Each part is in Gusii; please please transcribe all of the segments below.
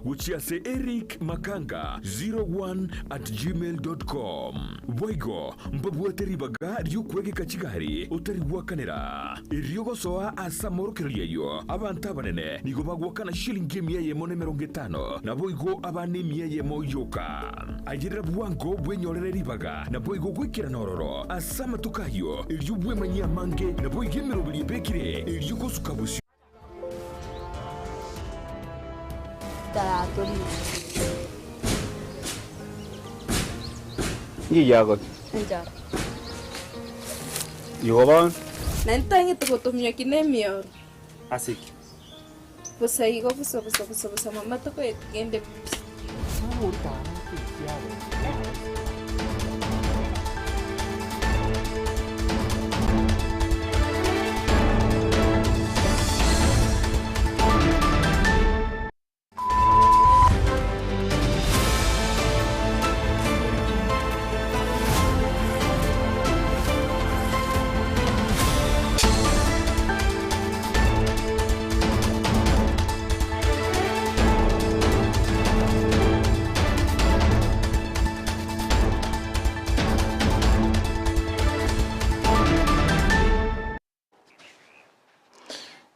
gochia ase Eric Makanga 01 at gmail dot com. Boigo mbabwate ribaga ri'okwegeka chigari otari gwakanera. Erio gosoa ase amorokererio ayio, abanto abanene nigo bagwakana chilingi emia eyemo na emerongo etano, naboigo abana emia eyemo yoka. Ayerera bwango bwenyorere ribaga, naboigo goikerana ororo ase amatuko ayio, erio bwemanyie amange, naboigo emeroberio ebekire, erio gosuka bosio. Inki giagokia? Enchara. Igo bono. Naende tang'ete gotomiokia nemioro. Ase ki? Bosa igo bosa bosa bosa bosa mama tokoeti kende pi.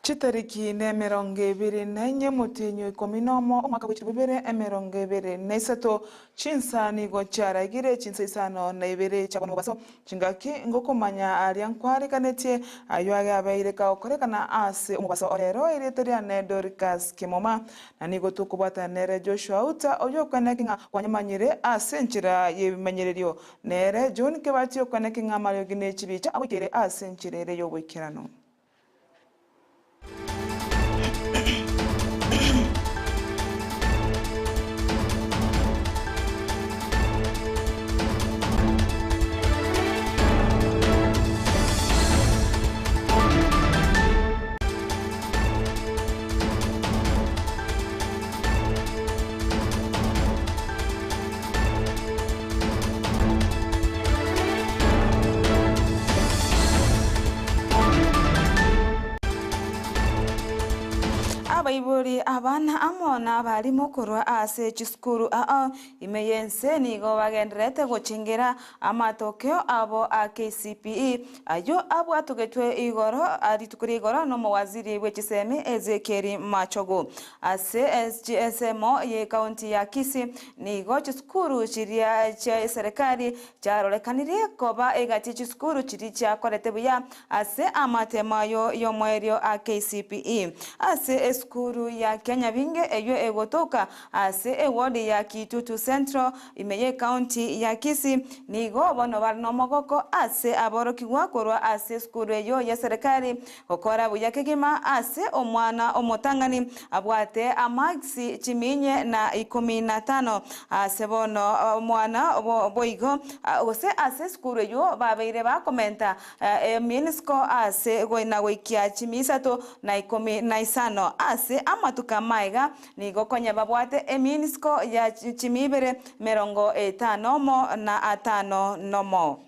Chitariki nemerongo ebere na inye omotienyi o ikomi nomo omwaka bwe chilifu bibere emerongo ebere na isato, chinsa nigo chiaragire chinsa isano na ibere chia bono mobaso, chingaki ngokomanya aria nkwarekanetie, ayio age abeire kagokorekana ase omobaso o rero, erieta riane Dorcas Kimuma, na nigo tokobwatana nere Joshua Outa, oyio okweneki ng'a kwanyomanyire ase enchera y'ebimanyererio, nere John Kebati okweneki ng'a amariogi ne chibicha agoikeire ase enchera ere y'oboikeranu. Abaibori, abana amo nabarimu korwa ase chisukuru ao ime y'ense nigo bagendererete gochengera amatokeo abo a KCPE ayio abwatogetwe igoro rituko ria igoro nomowaziri bwe chisemi Ezekiel Machogu. Ase ensemo y'ecounty ya Kisii nigo chisukuru chiria chia eserekari chiarorekanirie koba egati chisukuru chiria chiakorete buya ase amatemo ayo y'omoerio a KCPE. Ase esukuru ya Kianyabinge eyio egotoka ase ewodi ya Kitutu Central ime y'ecounty ya Kisii nigo bono bare nomogoko ase aborokigwa korwa ase esukuru eyio y'eserekari Gokora buya kegima ase omwana omotang'ani abwate amagisi chiminye na ikomi na tano. Ase bono omwana boigo gose ase esukuru eyio babeire bakomenta eminsiko ase na goikia chimi isato na ikomi na isano. Ase amatuko amaiga nigo konya babwate eminsiko ya chimi ibere merongo etano omo na atano nomo.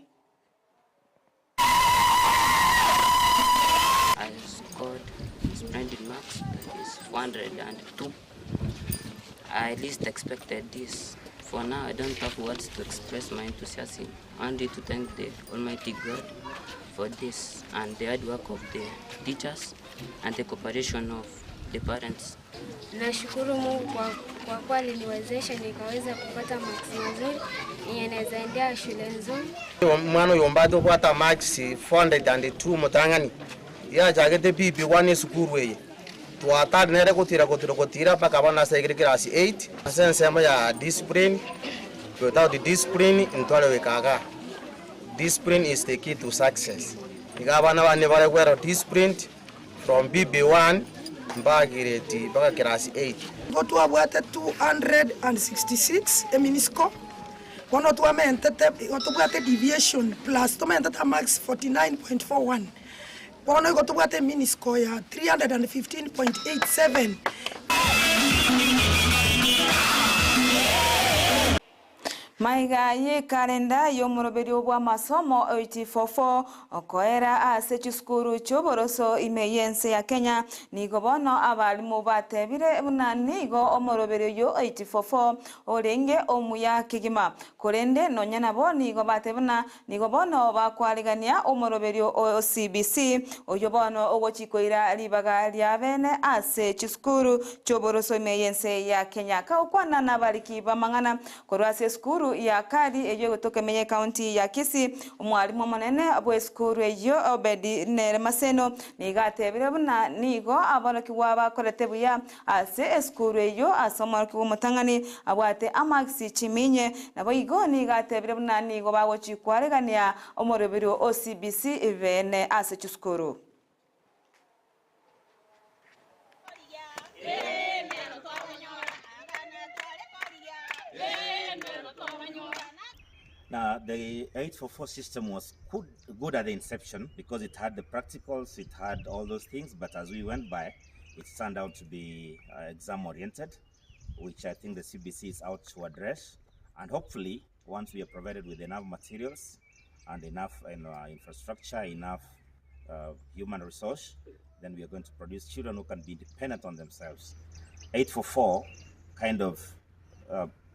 I scored splendid marks, that is 402. I least expected this. For now, I don't have words to express my enthusiasm, only to thank the Almighty God for this and the hard work of the teachers and the cooperation of the parents. Nashukuru Mungu kwa, kwa kuwa aliniwezesha nikaweza kupata marks mazuri yenye naweza endea shule nzuri. Omwana oyo ombate obwate marks 402 omotang'ani, yachagete PP1 esukuru eye, twatari nere gotira gotira gotira mpaka bono ase aigire class 8. Ase ensemo ya discipline, without discipline ntware goika igaa. Discipline is the key to success. Iga abana bane bare well disciplined. From BB1 mpaka grade mpaka class 8. Igo twabwate 266 eminisiko, bono twamentete igo tobwate deviation plus tomentete amarks 49.41, bono igo tobwate eminisiko ya 315.87. Maiga y'ekalenda y'omoroberio bw'amasomo 844 okoera ase chisukuru chi'oboroso ime y'ense ya Kenya, nigo bono abalimu batebire buna nigo omoroberio oyio 844 orenge omuya kegima. Korende nonya nabo nigo batebire buna nigo bono bakwarigania omoroberio o CBC oyio bono ogochi koira ribaga ria bene ase chisukuru chi'oboroso ime y'ense ya Kenya. Kagokwana nabariki b'amang'ana Korwa ase esukuru ya Kali eyio egotoka ime y'ecounty ya Kisii, omwalimu omonene bw'esukuru eyio Obedi nere Maseno nigo atebire buna nigo aborokigwa bakorete buya ase esukuru eyio ase omworokigwa omotang'ani abwate amarks chiminye. Naboigo nigo atebire buna nigo bagochi kwaregania omoroberio o CBC bene ase chisukuru. Now, the 844 system was good, good at the inception because it had the practicals, it had all those things, but as we went by, it turned out to be exam oriented, which I think the CBC is out to address. And hopefully, once we are provided with enough materials and enough infrastructure, enough human resource, then we are going to produce children who can be independent on themselves. 844 kind of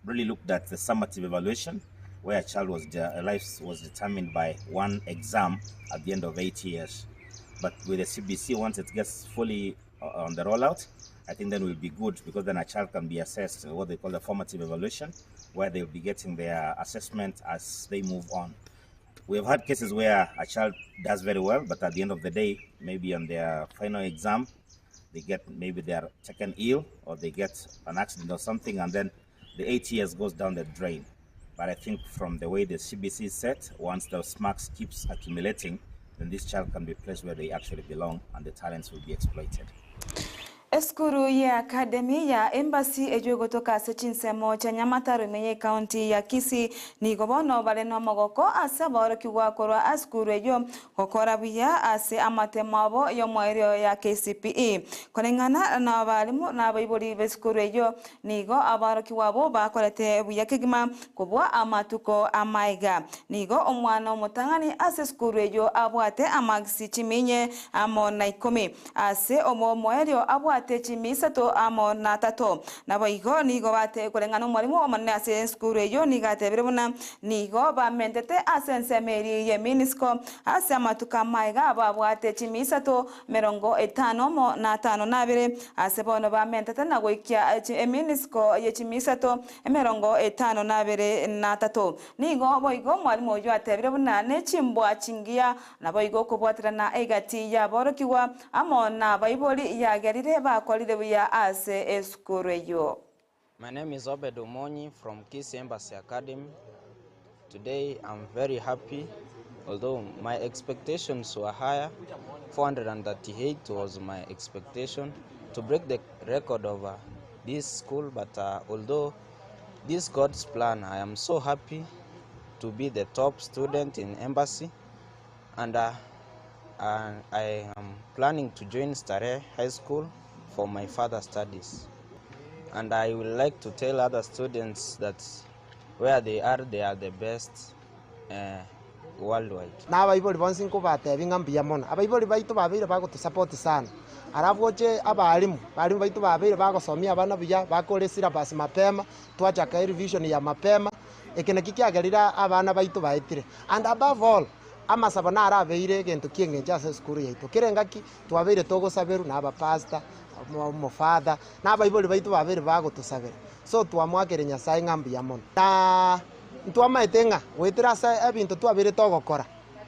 really looked at the summative evaluation, where a child was life was determined by one exam at the end of 8 years. But with the CBC, once it gets fully on the rollout, I think then will be good, because then a child can be assessed, what they call the formative evaluation, where they'll be getting their assessment as they move on. We have had cases where a child does very well, but at the end of the day, maybe on their final exam, maybe they are taken ill or they get an accident or something, and then the 8 years goes down the drain. But I think from the way the CBC is set, once those marks keeps accumulating, then this child can be placed where they actually belong and the talents will be exploited. Esukuru ya Academy ya Embassy eyio egotoka ase chinsemo chia Nyamataro ime y'ecounty ya Kisii nigo bono bare nomogoko ase aborokigwa korwa ase esukuru eyio gokora buya ase amatemo abo y'omoerio ya KCPE. Koreng'ana nabarimu na abaibori b'esukuru eyio nigo aborokigwa abwo bakorete buya kegima kobua amatuko amaiga. Nigo omwana omotang'ani ase esukuru eyio abwate amagisi chiminye amo na ikomi. Ase omoerio abwate chimi isato amo na tato. Naboigo nigo bate koreng'ana omwalimu omonene ase esukuru eyio nigo atebire buna nigo bamentete ase ensemo eria y'eminisiko ase amatuko amaiga babwate chimi isato merongo etano omo na atano na abere ase bono bamentete na goikia eminisiko ye chimi isato emerongo etano na abere na tato. Nigo boigo omwalimu oyio atebire buna ne chimbwa chingiya Naboigo okobwaterana egati y'aborokigwa amo nabaibori yagerire bakorire buya ase esukuru eyio. My name is Obed Omonyi from Kisii Embassy Academy. Today I'm very happy, although my expectations were higher. 438 was my expectation to break the record of this school, but although this God's plan, I am so happy to be the top student in Embassy, and I am planning to join Starehe High School for my further studies. And I would like to tell other students that where they are, they are the best worldwide. Na abaibori bonsi nkobatebia ng'a mbuya mono. Abaibori baito babeire bagotosupport sana, alafu oche abalimu, balimu baito babeire bagosomia abana buya, bakore syllabus mapema, twachaka erevision ya mapema, eke naki kiagerire abana baito baetire. And above all, amasabo naro abeire egento kia eng'encho ase esukuru yaito. Kera engaki twabeire togosaberwa na abapastor, omofather, na abaibori baito babeire bagotosabera. So twamoakeire Nyasaye ng'a mbuya mono. Na ntwamaete ng'a goetera ase ebinto twabeire togokora,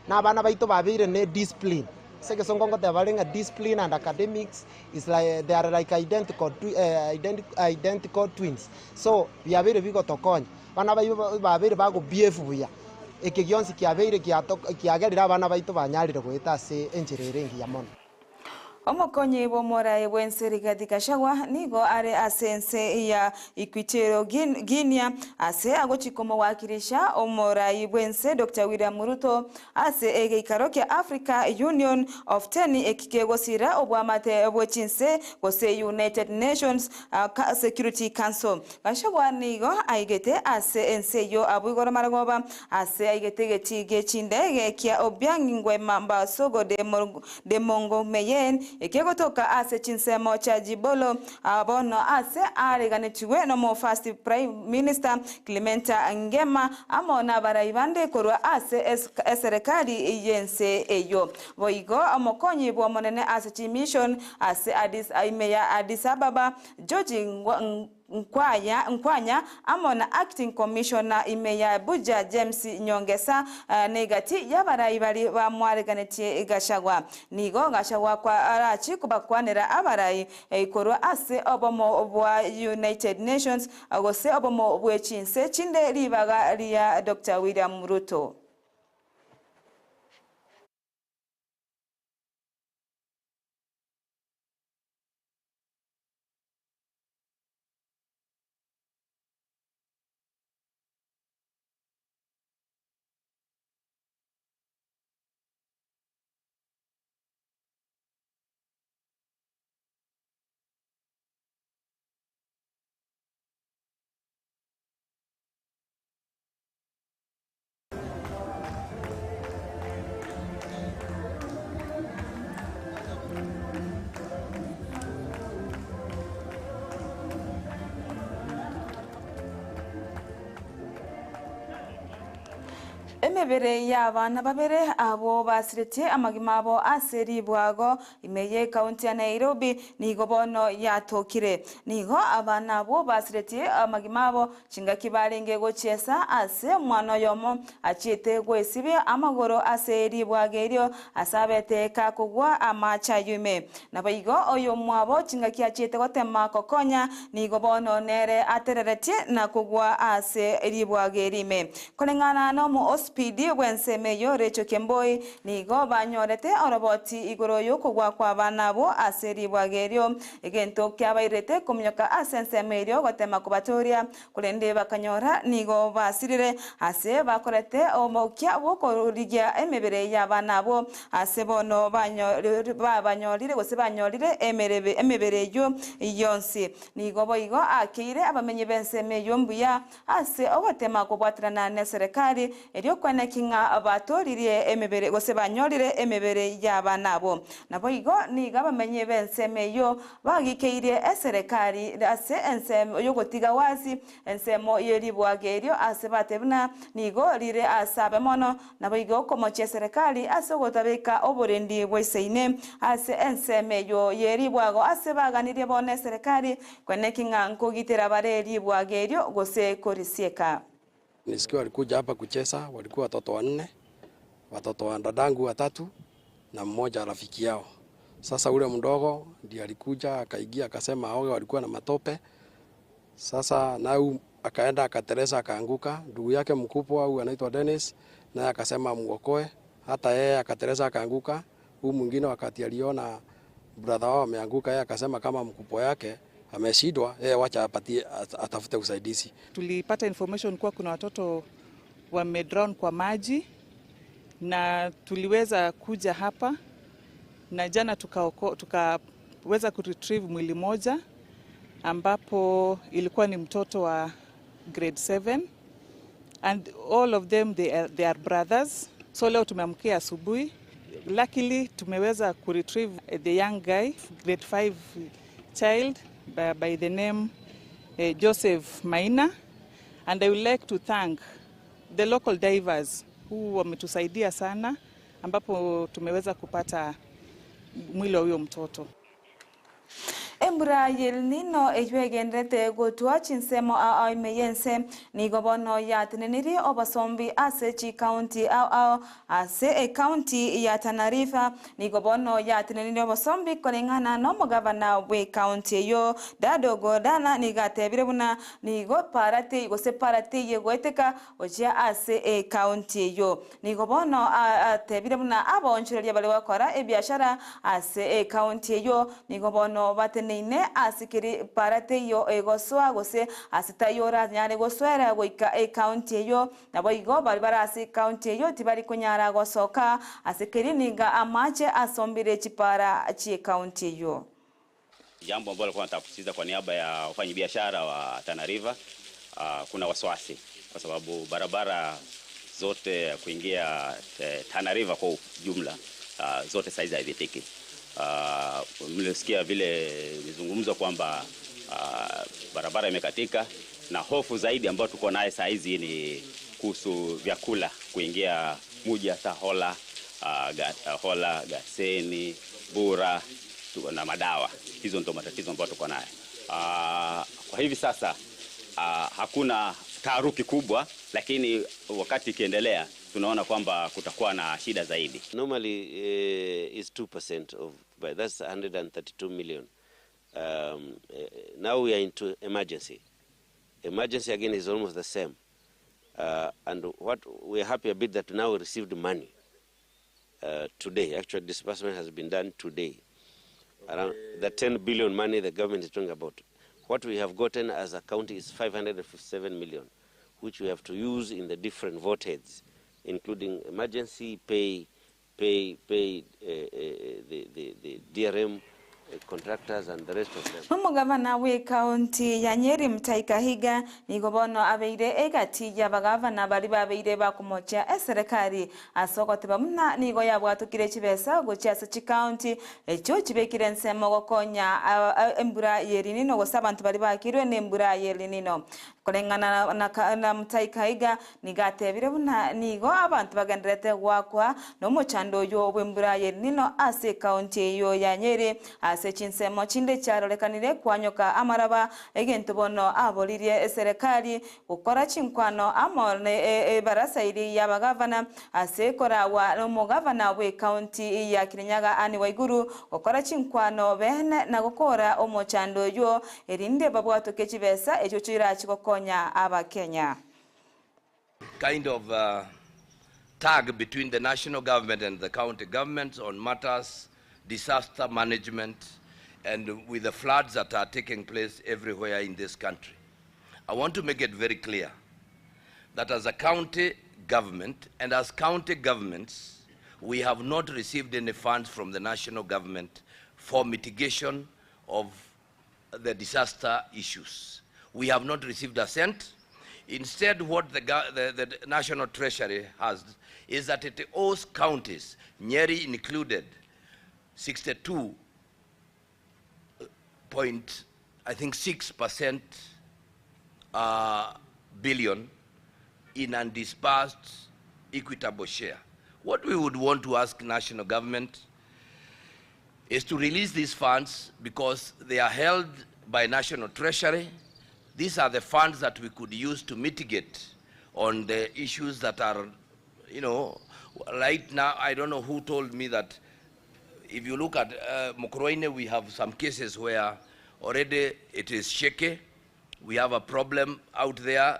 na abana baito babeire ne discipline. Ase egesongo ngoteba bare ng'a discipline and academics is like they are like identical identical twins. So biabeire bigotokonya, abana baito babeire bago behave buya, eke gionsi kiabeire kiagerire abana baito banyarire goeta ase enchera ere engiya mono. Omokonyi bw'omorayi bw'ense Rigathi Gachagua nigo are ase ense ya Equatorial Guinea ase agochika omowakilisha omorayi bw'ense Dr William Ruto ase egeikaro kia Africa Union of Ten eki kegosira obwamate bwe chinse gose United Nations Security Council. Gachagua nigo aigete ase ense eyio abwo igoro marogoba ase aigete egetii gie chindege kia Obiang Nguema Mbasogo de Mongo Meyen ekegotoka ase chinsemo chia Jibolo bono ase areganetigwe nomo First Prime Minister Clementa Nguema amo nabarai bande korwa ase eserekari y'ense eyio. Boigo omokonyi bw'omonene ase chimission ase Addis ime ya Addis Ababa George Nkwaya Nkwanya amo na Acting Commissioner ime ya Abuja James Nyongesa negati y'abarai baria bamwareganetie Gachagua. Nigo Gachagua kwarachi kobakwanera abarai korwa ase obomo bwa United Nations gose obomo bwe chinse chinde ribaga ria Doctor William Ruto. Emebere y'abana babere abwo basiretie amagima abo ase ribwago ime y'ekaunti ya Nairobi nigo bono yatokire. Nigo abana abwo basiretie amagima abo Chingaki barenge gochiesa ase omwana oyomo achiete gwesibia amagoro ase ribwaga erio ase abete kakogwa amaache ayio ime. Naboigo oyomwabo chingaki achiete gotema gokonya, nigo bono nere atereretie na kogwa ase ribwaga eri ime. Koreng'ana nomoosipidi bw'ensemo eyio Rachel Kemboi, nigo banyorete oroboti igoro y'okogwa kw'abana abwo ase ribwaga erio. Egento kiabairete kominyoka ase ensemo erio gotema kobatooria, korende bakanyora nigo basirire ase bakorete omokia bw'okorigia emebere y'abana abwo. Ase bono babanyorire gose banyorire emebere eyio yonsi. Nigo boigo aakeire abamenyi b'ensemo eyio mbuya Ase ogotema kobwaterana neserekari, erio kweneki ng'a batooririe emebere gose banyorire emebere y'abana abwo. Naboigo nigo abamenyi b'ensemo eyio bagikeirie eserekari ase ensemo y'ogotiga wasi, ensemo ye ribwaga erio ase bate buna nigo rire ase abe mono, Naboigo okomochia eserekari ase ogotabeka oborendi bwaisaine ase ensemo eyio ye ribwago ase baganirie bono eserekari, kweneki ng'a nkogitera bare ribwago erio gose korisieka. Nisikia walikuja hapa kucheza, walikuwa watoto wanne, watoto wa dadangu watatu na mmoja rafiki yao. Sasa ule mdogo ndiye alikuja akaingia akasema aoge, walikuwa na matope. Sasa na huyu akaenda akateleza akaanguka. Ndugu yake mkubwa huyu anaitwa Dennis naye akasema amuokoe, hata yeye akateleza akaanguka. Huyu mwingine wakati aliona brother wao ameanguka, yeye akasema kama mkubwa yake ameshindwa, yeye wacha apatie atafute usaidizi. Tulipata information kuwa kuna watoto wamedrown kwa maji na tuliweza kuja hapa na jana tukaweza kuretrieve mwili moja ambapo ilikuwa ni mtoto wa grade 7 and all of them they are brothers. So leo tumeamkia asubuhi, luckily tumeweza kuretrieve the young guy grade 5 child by the name Joseph Maina, and I would like to thank the local divers who wametusaidia sana ambapo tumeweza kupata mwili wa huyo mtoto. Embura y'El Nino eyio egenderete gotwa chinsemo ao ao ime y'ense, nigo bono yatenenirie obosombi ase chikaunti ao ao. Ase ekaunti ya Tana River nigo bono yatenenirie obosombi koreng'ana nomogavana bw'ekaunti eyio Dado Godana nigo atebire buna nigo parati gose parati eyio egoeteka gochia ase ekaunti eyio. Nigo bono atebire buna abaonchoreria baria gokora ebiashara ase ekaunti eyio nigo bono bateneine ase keri para teiyo egosoa gose ase taiyo oranyare gosoera goika ekaunti eyio. Naboigo baria bare ase ekaunti eyio tibari konyara gosoka ase keri nigo amache asombire chipara chi'ekaunti eyio. Jambo ambalo nilikuwa nataka kusisitiza kwa niaba ya wafanyabiashara wa Tana River, kuna wasiwasi kwa sababu barabara zote kuingia Tana River kwa ujumla zote saizi hazipitiki. Mlisikia vile nilizungumza kwamba barabara imekatika, na hofu zaidi ambayo tuko naye saizi ni kuhusu vyakula kuingia Muja, hasa Hola, Hola, Gaseni, Bura tuko na madawa. Hizo ndio matatizo ambayo tuko nayo. Kwa hivi sasa hakuna taharuki kubwa, lakini wakati ikiendelea tunaona kwamba kutakuwa na shida zaidi. Normally is 2% of, but that's 132 million. Now we are into emergency. Emergency again is almost the same. And what we are happy a bit that now we received money today. Actually, disbursement has been done today. Around the 10 billion money the government is talking about. What we have gotten as a county is 557 million, which we have to use in the different vote heads, including emergency pay, pay the DRM contractors and the rest of them. Omogavana bw'ekaunti ya Nyeri Mutahi Kahiga nigo bono abeire egati y'abagavana baria babeire bakomochia eserekari ase ogoteba buna nigo yabwatokire chibesa gochia ase chikaunti echio chibekire ensemo gokonya embura y'El Nino gose abanto baria bakirwe nembura y'El Nino. Koreng'ana na Mutahi Kahiga nigo atebire buna nigo abanto bagendererete goakwa nomochando oywo bw'embura y'El Nino ase ekaunti eyio ya Nyeri ase chinsemo chinde chiarorekanire kwanyoka amaraba egento bono aboririe eserekari gokora chinkwano amo nebarasa eri y'abagavana ase koragwa nomogavana bw'ekaunti ya Kirinyaga Anne Waiguru gokora chinkwano bene na gokora omochando oywo erinde babwatoke chibesa echio chirachi gokonya Abakenya. Kind of tag between the national government and the county governments on matters disaster management and with the floods that are taking place everywhere in this country. I want to make it very clear that as a county government and as county governments, we have not received any funds from the national government for mitigation of the disaster issues. We have not received a cent. Instead, what the National Treasury has is that it owes counties, Nyeri included, 62 point, I think, 6%, billion in undisbursed equitable share. What we would want to ask national government is to release these funds because they are held by National Treasury. These are the funds that we could use to mitigate on the issues that are, right now, I don't know who told me that if you look at Mukurweini, we have some cases where already it is shaky. We have a problem out there.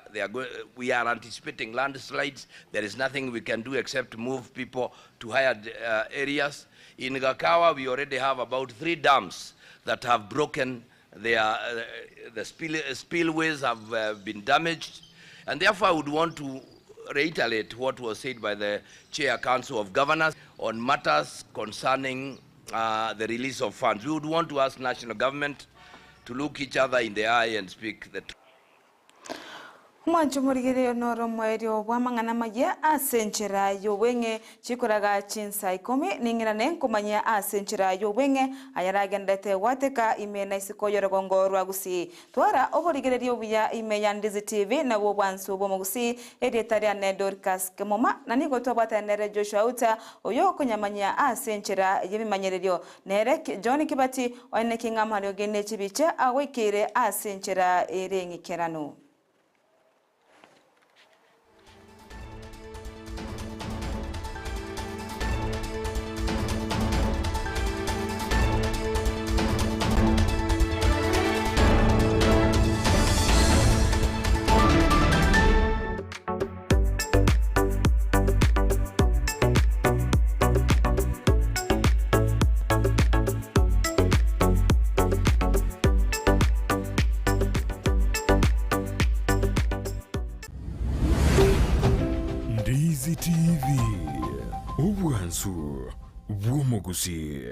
We are anticipating landslides. There is nothing we can do except move people to higher areas. In Gakawa, we already have about 3 dams that have broken. The spillways have been damaged. And therefore, I would want to reiterate what was said by the Chair Council of Governors on matters concerning the release of funds. We would want to ask national government to look each other in the eye and speak the truth. Omwancho omorigererio noro omoerio bw'amang'ana amayia ase enchera y'obweng'e, chikoraga chinsa ikomi, ning'irane nkomanyia ase enchera y'obweng'e ayaragenderete gwateka ime na isiko y'orogongo rwa Gusii. Twara oborigererio obuya ime ya Ndizi TV nabwo obwansu bw'omogusii, erieta riane Dorcas Kemuma, na nigo twabwatane nere Joshua Outa oyo okonyamanyia ase enchera y'ebimanyererio. Nere John Kibati one king'amariogi ne chibicha agoikeire ase enchera ere eng'ikeranu. Ndizi TV, obwansu bw'omogusii.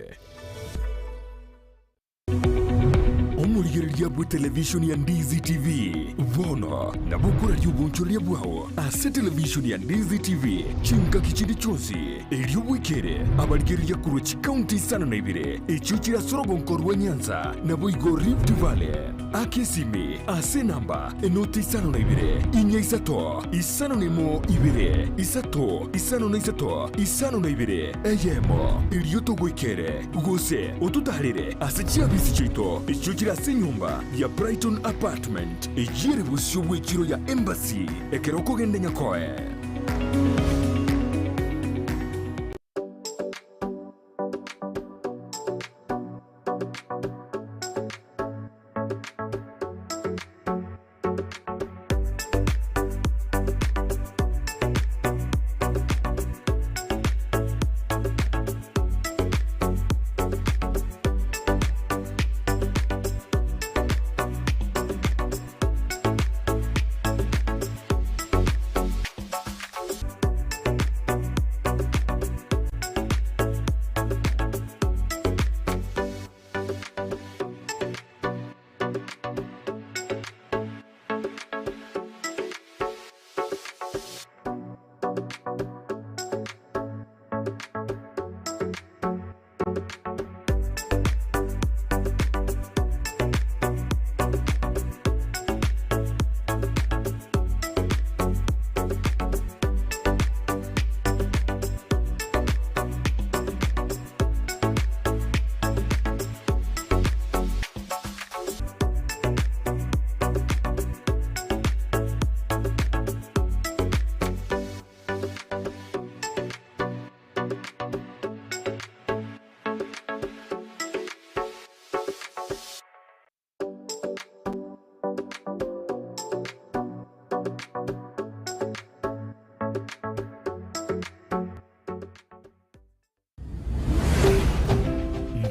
Omorigereria bwe televishoni ya Ndizi TV bono nabo okoraria obonchoreria bwao ase televishoni ya Ndizi TV chingaki chinde chionsi, erio bwekere abarigereria korwa chikaunti isano na ibere echio chire ase orogonko rwa Nyanza naboigo Rift Valley. Aka esimi ase enamba enoti 52 4 5 01 2 3 5 52 eyemo, erio togoikere gose ototaarere ase chiabisi chiaito echio chire ase enyomba ya Brighton Apartment, eyio ere bosio bw'echiro ya Embassy ekero okogenda Nyakoe.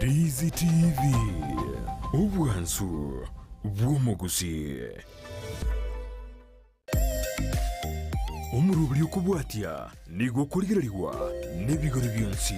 Ndizi TV, obwansu bw'omogusii. Omoroberi okobwatia nigo okorigererigwa nebigori bionsi.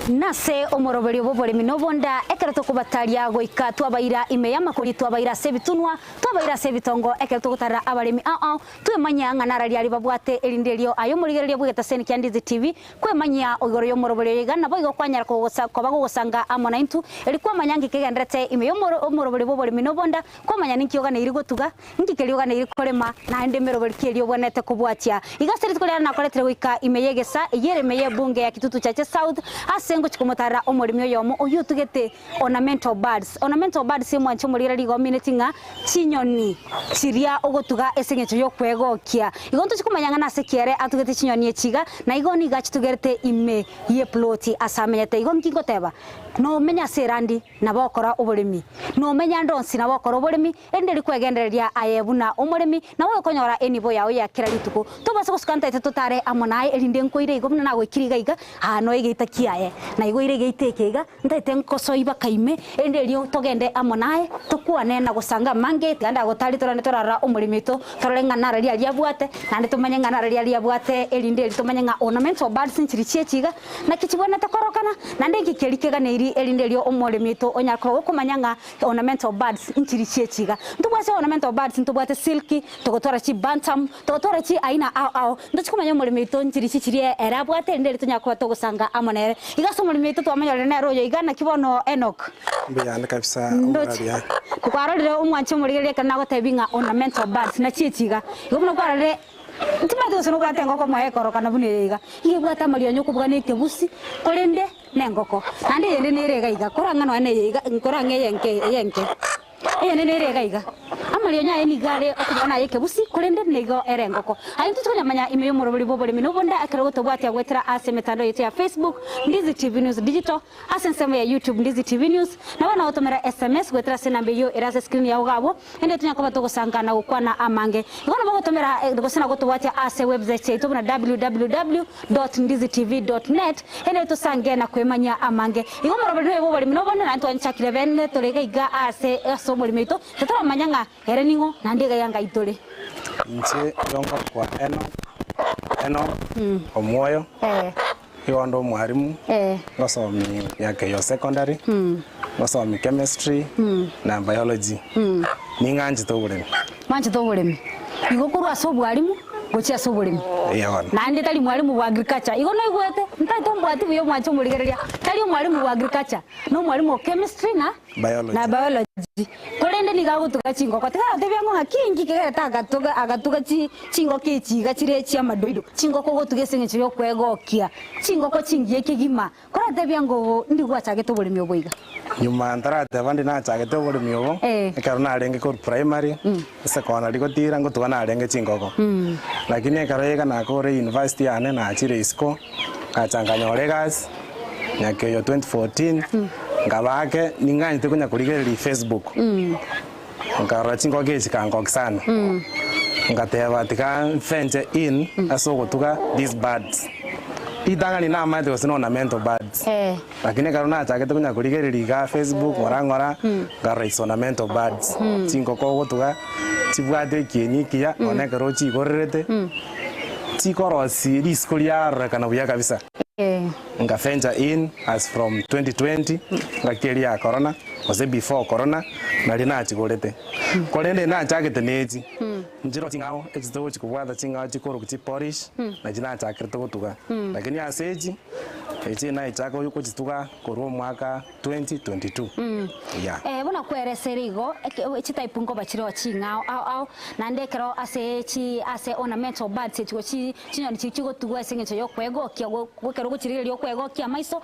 Nase omoroberio bw'oboremi na obonda, ekero tokobataria goika twabaira ime y'amakori, twabaira ase ebitunwa, twabaira ase ebitongo, ekero togotarera abaremi ao ao, twemanyia ng'a nararia aria babwate erinde erio aye omorigereria bw'egetaseni kia Ndizi TV, Kwemanyia igoro y'omorobori oyo iga naboigo kwanyara koba gogosanga amo naintwe, erio kwamanya nki kegendererete ime y'omorobori bw'oboremi na obonda, kwamanya ninki oganeiri gotuga, ninki keria oganeiri korema, naende emeroberi ki eria obwenerete kobwatia. Iga ase rituko riane nakoretire goika ime y'egesa, eyio ere ime y'ebunge ya Kitutu Chache South, ase ngochia komotarera omoremi oyomo oyio otugete Ornamental birds. Ornamental birds emwanche omorigereria igo omineti ng'a chinyoni chiria ogotuga ase eng'encho y'okwegokia. Igo ntochi komanya ng'a nase ki ere atugete chinyoni echi iga, na igo nigo achitugerete ime y'eploti ase amenyete. Igo nki ngoteba? Nomenye ase erandi nabo okora oboremi, nomenye ande onsi nabo okora oboremi, erinde riria kwegendereria aye buna omoremi, nabo okonyora enibo yao ya kera rituko. Tobasa gosuka ntaete totare amo naye erinde nkoire igo buna nagoikire iga iga, aa noe egeita kiaye. Naigoire egeita eke iga, ntaete nkosoi baka ime, erinde erio togende amo naye, tokwane na gosanga amange, tiga ndagotari torende torarora omoremi oito, torore ng'a naro riaria abwate, naende tomanye ng'a naro riaria abwate, erinde erio tomanye ng'a ornamental birds nchiri chi'echi iga, naki chibwenerete korokana, naende inki keria keganeiri, erinde erio omoremi oito onyare koba gokomanya ng'a ornamental birds nchiri chi'echi iga. Ntobwate ornamental birds, ntobwate silky, togotwara chibantam, togotwara chi aina ao ao, ntochi komanya omoremi oito nchiri chi chiria ere abwate, erinde erio tonyare koba togosanga amo nere. Iga ase omoremi oito twamonyorire nere oyo iga, naki bono Enock? Mbuyande kabisa Ndoche. omoraria. Kwarorire omwanchi omorigereria ekero nagotebi ng'a ornamental birds nachi echi iga. Igo buna kwarorire ntimanyeti gose nobwate engoko moyo ekorokana buna eye iga. Iga ebwate amarionya okobua na ekebusi, korende nengoko. Naende eyende nere iga iga, korang'a nonya neye iga, nkorang'a eyenke eyenke. Eyende nere iga iga. Amarionya aye nigo are okobua naye ekebusi, korende nigo ere engoko. Aye ntochi konyamanya ime y'omorobori bw'oboremi na obonda ekero gotobwatia goetera ase emetandao yaito ya Facebook, Ndizi TV News Digital, ase ensemo ya YouTube, Ndizi TV News, nabo nagotomera SMS goetera ase enamba eyio ere ase escreen yao iga abwo, ende tonya koba togosanga na gokwana amange. Igo nabo ogotomera gose na gotobwatia ase website yaito buna www dot ndizi tv dot net, ere tosange na kwemanyia amange. Igo omoroberi noyo bw'oboremi nobonene, naende twanchakire bene tore iga iga aase ase omoremi oito, titoramanya ng'a ere ning'o, naende iga yanga aitore. Inche igo ngokwa Eno, Eno, omwoyo, igo nde omwarimu, ngosomi Nyakeyo Secondary, ngosomi Chemistry na Biology, ning'anchete oboremi. Mwanchete oboremi. Igo korwa ase obwarimu gochia ase oboremi. Eeh bono. Naende tari mwarimu bwa agriculture. Igo noigwete? Ntaete ombwati buya omwanche omorigereria. Tari omwarimu bwa agriculture, na omwarimu o chemistry na Biology. na biology. Korende nigo agotuga chingoko. Tiga agotebia ng'o ng'aki inki kegerete agatuga agatuga chi chingoko echi iga chire chi'amadoido. Chingoko ogotuga ase eng'encho y'okwegokia. Chingoko chingiya kegima. Koratebia ng'o ndi gwachagete oboremi obo iga? Nyuma ntarateba ndi nachagete oboremi obo, ekero narenge korwa primary, secondary gotira ngotuga narenge chingoko. Lakini ekero iga nakore university yane nachire isiko, ngacha nkanyora egasi, nyakeyo 2014, nkaba ake ning'anyete konya korigereria facebook, nkarora chingoko echi chikangokia sana, ngateba tiga nventure in ase ogotuga these birds. Ritang'ani namaete gose na ornamental birds, lakini ekero nachagete konya korigereria igaa facebook ng'ora ng'ora, nkarora it's ornamental birds, chingoko ogotuga chibwate ekieni ekiya nonya ekero ochiigorerete, chikorosia risiko riarorekana buya kabisa. Nka venture in as from 2020 ngaki eria ya corona gose before corona naria nachigorete. Korende nachagete nechi. Nchire ching'ao echi togochi kobwata ching'ao chikoroku chipolish nachi nachakerete gotuga. Lakini ase echi, echi nachaka gochituga korwa omwaka 2022 yeah. Eh, buna kweresera igo, eke- chitype nkoba chireo ching'ao ao ao, naende ekero ase chi ase ornamental birds echi gochi chinyoni chiria chigotugwa ase eng'encho ya okwegokia go ekero ogochirigereria okwegokia amaiso.